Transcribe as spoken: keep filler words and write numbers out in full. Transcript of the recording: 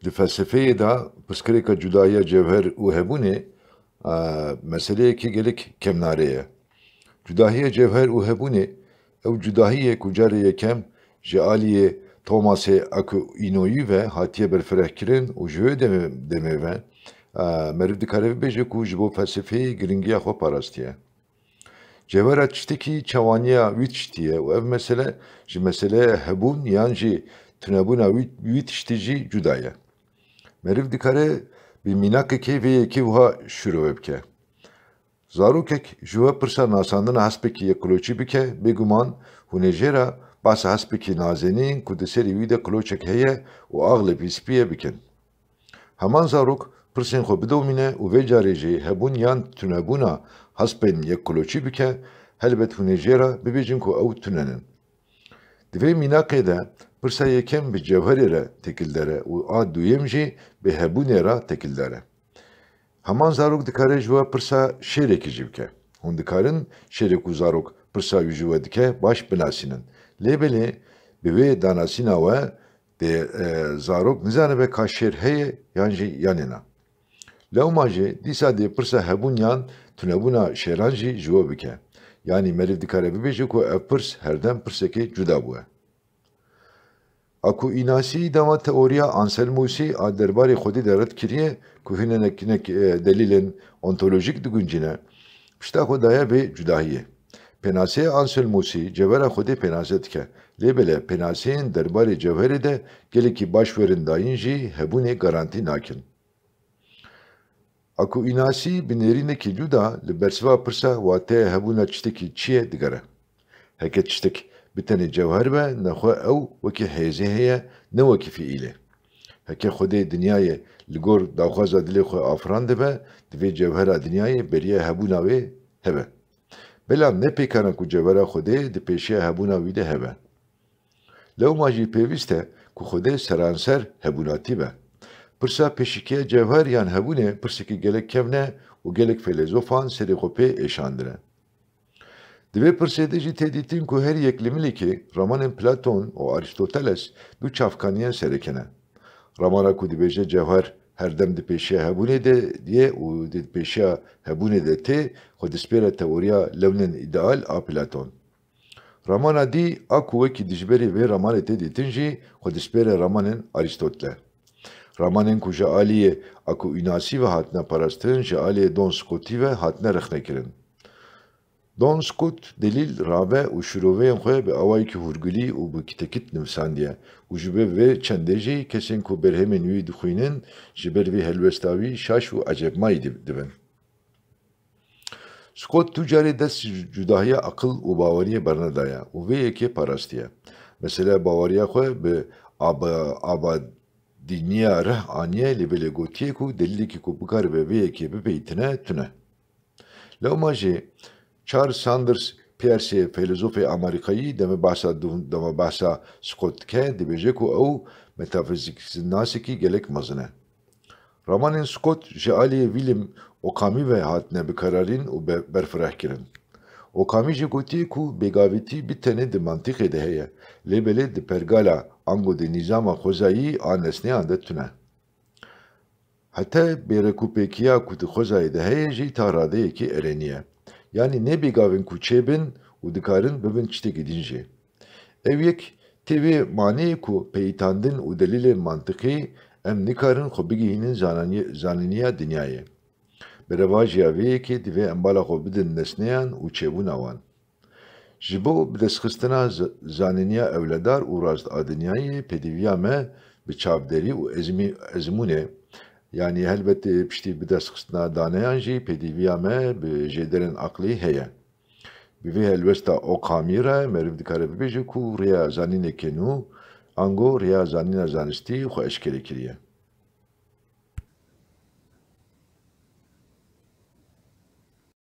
Di felsefeyê de pirsgirêka cudahiya cewher û hebûnê, e, meseleyekî gelek kevnare ye. Cudahiya cewher û hebûnê, ew cudahî ye ku carê yekem ji aliyê Thomasê Aquinoyî ve hatiye berfirehkirin û ji wê demê, demê ve, e, meriv dikare bibêje ku ji bo felsefeyê giringiya xwe parastiye. Cewhera tiştekî çawaniya wî tiştî ye û ev mesele ji meseleya hebûn yan jî tunebûna wî, wî tiştî jî cuda ye. Meriv dikare bi mînakekê vê yekê wiha şîrove bike. Zarokek ji we pirsa nasandina hespekî yekkuloçî bike, bêguman hûn ê jê re behsa hespekî nazenîn ku di serî wî de kuloçek heye û axlê pîspî ye bikin. Heman zarok pirsên xwe bidomîne û vê carê jî hebûn yan tunebûna hespên yekkuloçî bike, helbet hûn ê jê re bibêjin ku ew tune ne. Di vê mînakê de pirsa yekem bi cewherê re têkildar e û a duyem jî bi hebûnê re têkildar e. Heman zarok dikare ji we pirsa şêrekî jî bike. Hûn dikarin şêrê ku zarok pirsa wî ji we dike baş binasînin. Lê belê bi vê danasîna we dê, e, zarok nizanibe ka şêr heye yan jî yanê na. Lewma jî dîsa dê pirsa hebûn yan tunebûna şêran jî ji we bike. Yanî meriv dikare bibêje ku ev pirs herdem pirsekê cuda bûye. Aquinasî dema teoriya Anselmusî a derbarê Xwedê de red kiriye ku hinek, hinek, e, delîlên ontolojîk diguncîne, pişta xwe daye vê cudahiyê. Pênaseya Anselmusî cewhera Xwedê pênase dike. Lê belê pênaseyên derbarê cewherê de gelekî baş werin dayîn jî hebûnê garantî nakin. Aquinasî bi nêrînekî cuda li bersiva pirsa wateya hebûna tiştekî çi ye digere. Heke tiştek bi tenê cewher be, nexwe ew wekî hêzê heye, ne wekî fiîlê. Heke Xwedê dinyayê li gor daxwaza dilê xwe afirandibe, divê cewhera dinyayê beriya hebûna wê hebe. Belam ne pêkan e ku cewhera Xwedê di pêşiya hebûna wî de hebe. Lewma jî pêwîst e ku Xwedê seranser hebûnatî be. Pirsa pêşikiya cewher yan hebûnê pirsekî gelek kevn e û gelek feylezofan serê xwe pê êşandine. Di vê pirsê de jî tê dîtin ku her yek li milekê ramanên Platon û Aristoteles du çavkaniyan sereke ne. Ramana ku dibêje cewher herdem di pêşiya hebûnê de ye û di pêşiya hebûnê de tê, xwe dispêre teoriya lewnên îdeal a Platon. Ramana dî a ku wekî dijberê vê ramanê tê dîtin jî xwe dispêre ramanên Arîstotle. Ramanên ku ji aliyê Aquinasî ve hatine parastin, ji aliyê Don Scottî ve hatine rexnekirin. Don Scott delîl, rave û şîroveyên xwe bi awayekî hûrgulî û bi kitekit nivisandiye û ji ber vê çendê jî kesên ku berhemên wî dixwînin, ji ber vê helwesta wî şaş û ecebmayî di-, dibin. Scott tu carê dest ji cudahiya aqil û baweriyê bernedaye û vê yekê parastiye. Mesele baweriya xwe bi ab-, abadîniya rih aniye, lê belê gotiye ku delîlekî ku bikaribe vê yekê bipeyitine tune. Lewma jî Charles Sanders Peirce, feylezofê Amerîkayî, dema behsa du-, dema behsa Scott dike, dibêje ku ew metafizîknasekî gelek mezin e. Ramanên Scott ji aliyê William Okami ve hatine bikararîn û be-, berfireh kirin. Okami jî gotiye ku bêgavîtî bi tenê di mantiqê de heye, lê belê di pergala ango di nîzama xwezayî a nesneyan de tune. Heta bêrekûpêkiya ku di xwezayê de heye jî ta radeyekî erênî ye. Yanî ne bêgav in ku çêbin û dikarin bibin tiştekî din jî. Ev yek tê vê maneyê ku peyitandin û delîlên mantiqî em nikarin xwe bigihînin zananiye-, zanîniya dinyayê. Bi revajiya vê yekê divê em bala xwe bidin nesneyan û çêbûna wan. Ji bo bidestxistina z-, zanîniya ewledar û rast a dinyayê pêdiviya me bi çavderî û ezmî-, ezmûnê, yanî helbet piştî bidestxistina daneyan jî pêdiviya me bi jêderên aqlî heye. Bi vê helwesta Okamî re meriv dikare bibêje ku rêya zanîneke nû, ango rêya zanîna zanistî xwe eşkere kiriye.